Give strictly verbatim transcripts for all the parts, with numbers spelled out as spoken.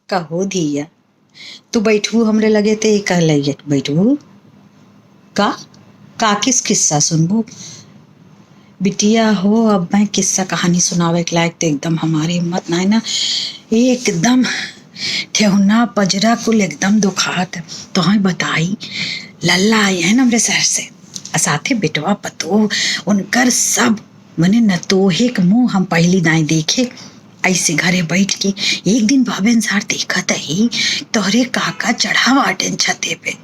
कहो धिया, तू बैठबू हमरे लगे ते कह लगे बैठबू? का? का किस किस्सा सुनबू? बिटिया हो, अब मैं किस्सा कहानी सुनावे के लायक तो एकदम हमारी हिम्मत ना है ना, एकदम ठेहुना पजरा कुल एकदम दुखात। तोहई बताई, लल्ला आई है ना हमरे शहर से, आ साथे बेटवा पतोह, उनकर सब मने नतोहे के मुँह हम पहली दाई देखे। ऐसे घरे बैठ के एक दिन भाभेन सार देखत ही तोहरे काका चढ़ा बाटेन छते पे।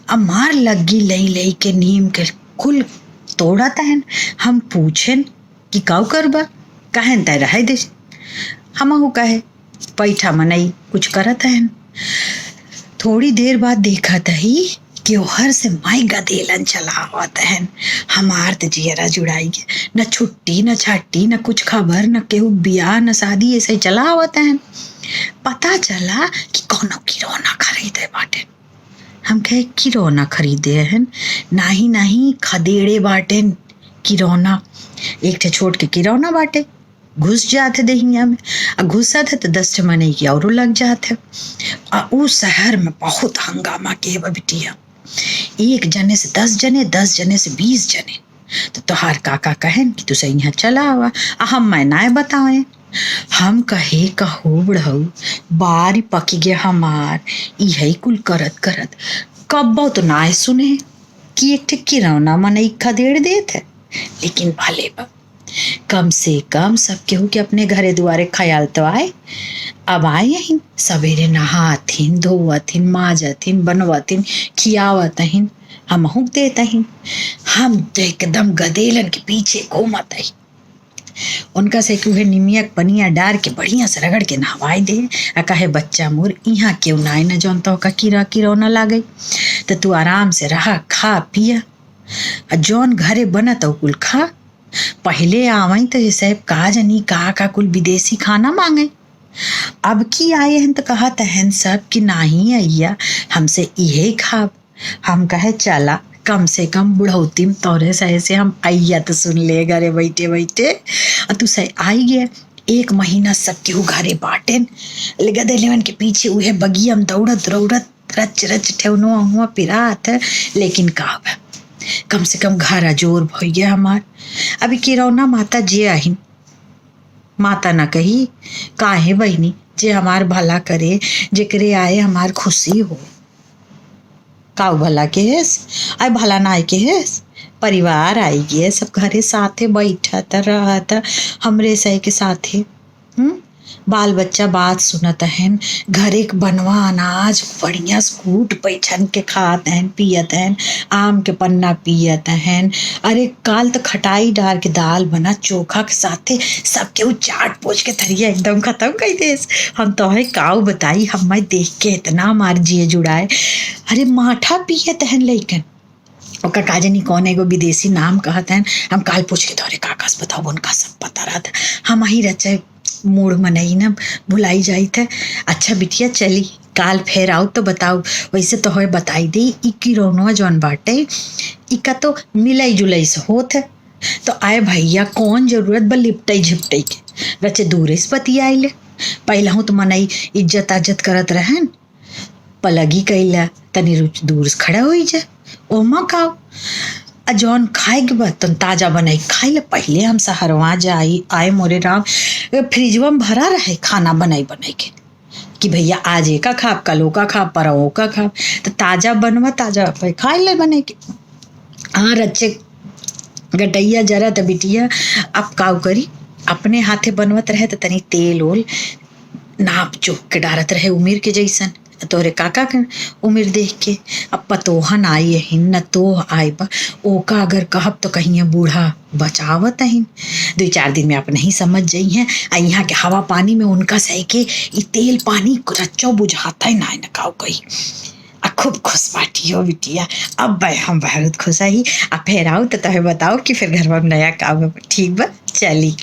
अब मार लग्गी लई लई के नीम के कुल तोड़त हन। हम पूछेन कि काऊ करबा, कहेन तय रहे दे। हमहू कहे बैठा मनई कुछ करत हन। थोड़ी देर बाद देखत ही कि ओहर से माई गदेलन चला आवत हन। हमार त जियरा जुड़ाई गया, न छुट्टी न छाट्टी न कुछ खबर, न केहू बियाह न शादी, ऐसे ही चला आवत हन। पता चला कि कौनो किरौना खरीदे बाटेन। हम कहे किरौना खरीदे हन? नाही नाही, खदेड़े बाटेन किरौना। एक ठे छोट के किरौना बाटे, घुस जात है देहिया में, आ घुसत है तो दस ठे मनई के औरो लग जात है। आ ऊ शहर में बहुत हंगामा के बा बिटिया। एक जने से दस जने, दस जने से बीस जने। तो तोहार काका कहेन कि तू सही यहाँ चला आवा, आ हम मैं नाय बताए। हम कहे कहो बुढ़ऊ, बारी पकी गया हमार, इहे कुल करत करत कब्बो तो नाय सुने कि एक ठे किरौना मनई खदेड़ देत है, लेकिन भले बा, कम से कम सब केहू के अपने घरे दुआरे ख्याल तो आए। अब आए हइन, सबेरे नहाथिन, धोवथिन, माजथिन, बनवथिन, खियावत हइन, हमहू के देत हइन। हम तो एकदम गदेलन के पीछे घूमत हई। उनका से कि उहे निमिया के पनिया डार के बढ़िया से रगड़ के नहवाई दे। आ कहे, "बच्चा मोर, इहाँ केहू नाई न जौन तोहका कीड़ा किरौना लागे, त तू आराम से रहा, खा पिया, आ जौन घरे बनत उ कुल खा।" पहिले आवई त ये सब का जनी का का कुल विदेशी खाना मांगे। अब की आए हन त कहत हन सब कि नाही अइया, हमसे इहे खाब। हम कहे, "चला, कम से कम बुढ़ौती में तोरे सहे से हम अइया तो सुन ले घरे बैठे बैठे।" आ तू सहे आई गए। एक महीना सब केहू घरे बाटेन, ले गदेलेवन के पीछे उहे बगिया में दौड़त दौड़त रच रच ठेहुनो हुआ पिरात है। लेकिन का बा, कम से कम घर अजोर भइया हमार। अभी किरौना माता जे आहिन, माता ना कही, "काहे बहिनी, जे हमार भला करे, जेकरे आए हमार खुशी हो।" काऊ भला के हेस? आए भला ना आए के हेस? परिवार आई गए, सब घरे साथे बैठत रहत, हमरे सही के साथे। हम्म? बाल बच्चा बात सुनत हन, घरे के बनवा अनाज बढ़िया से कूट पैछन के खात हन, पियत हन, आम के पन्ना पियत हन। अरे काल त खटाई डार के दाल बना चोखा के साथे सब केहू चाट पोछ के थरिया एकदम खतम कई देस। हम तोहे काऊ बताई, हम मैं देख के इतना हमार जिए जुड़ाए। अरे माठा पियत हन लइकन, ओका का जनी कौन एगो विदेशी नाम कहत हन, हम काल पूछ के तोहरे काका से बताओ, उनका सब पता रहत। हम ही रचे मूड़ मनई ना भुलाई जाइत है। अच्छा बिटिया चली, काल फेर आऊ तो बताऊ। वैसे तो होए बताई दे, ई किरौनवा जौन बाटे, इका तो मिलाई जुलाई से होत है। तो आए भइया, कौन जरूरत बा लिपटई झिपटई के? रचे दूरे से बतियाई ले। पहिलहू तो मनई इज्जत आज्जत करत रहन, पलगी कइला, तनी रुच दूर से खड़ा होई जा, ओमा का। आ जौन खाए के बा, तन ताजा बनाई खाई ले। पहिले हम सहरवा जाई, आए मोरे राम, ए, फ्रिजवा में भरा रहे खाना बनाई बनाई के, कि भइया आज एका खाब, कल ओका खाब, परसों ओका खाब। त ताजा बनवा, ताजा पे खाई ले बनाई के। हाँ, रच्चे गटइया जरा त बिटिया, अब काऊ करी, अपने हाथे बनवत रहे त तनी तेल ओल नाप जोख के डारत रहे, उमिर के जइसन, तोरे काका के उमिर देख के। अब पतोहन आई अहिन, नतोह आए बा, ओका अगर कहब त कहिए बूढ़ा बचावत अहिन। दुई चार दिन में अपनहीं समझ जइहें। आ इहाँ के हवा पानी में उनका सही के ई तेल पानी रच्चो बुझात है ना, न काऊ कही। आ खूब खुश बाटी हो बिटिया, अब बे हम बहुत खुश ही। आ फेर आऊ त तोहे बताऊ कि फेर घर में नया काम है। ठीक बा, चली।